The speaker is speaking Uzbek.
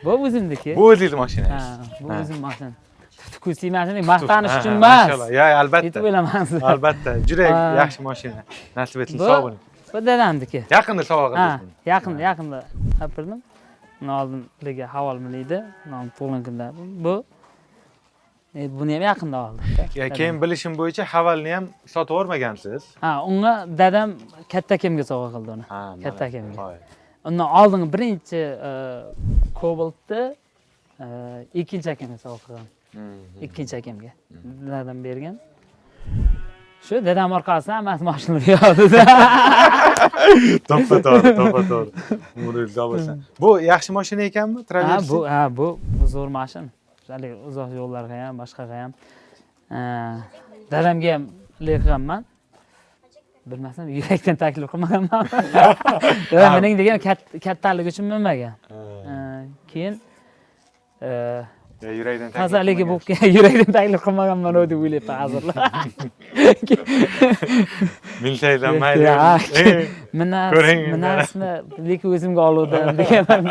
Bu o'zimniki. Bu o'zingizni mashinangiz. Ha, bu o'zim mashina. Tukusiy mashina, maqtanish uchun Ha, emas. mashalloh. Ya, albatta. Yetib o'ylamansiz. Albatta, juda yaxshi mashina. Nasib etsin, Bu sog' bo'ling. Bu dadamniki. Yaqinda sovg'a Ha, qildingiz buni. yaqinda, yaqinda olib. Uni oldin haligi Haval miniydi. Uni tug'ilgan kunda. Bu buni ham yaqinda oldim. Ya, keyin bilishim bo'yicha Havalni ham sotib yubormagansiz. Ha, unga dadam katta akamga sovg'a qildi uni. Ha, mana. Katta akamga. Voy. Undan oldingi birinchi Cobaltni ikkinchi akamga sovg'a qilgan. Ikkinchi akamga. Dadam bergan. Shu dadam orqasidan hammasi mashinalar yozdi. To'ppa to'g'ri, to'ppa to'g'ri. Umringiz uzoq bo'lsin. Bu yaxshi mashina ekanmi? Ha, Traversi? bu, ha, bu zo'r mashina. Haligi uzoq yo'llarga ham, boshqaga ham. Dadamga ham qilganman. Bilmasam, yurakdan taklif qilmaganman. Dadam mening degan kattaligi uchun minmagan. Keyin Ya, yurakdan taklif tozaligi qilmagan. bo'lib, yurakdan taklif qilmaganman deb o'ylayapman hozir. Minsangiz ham mayli. Ya, minas, Ko'ring, minasmi, lekin o'zimga oluvdim deganman.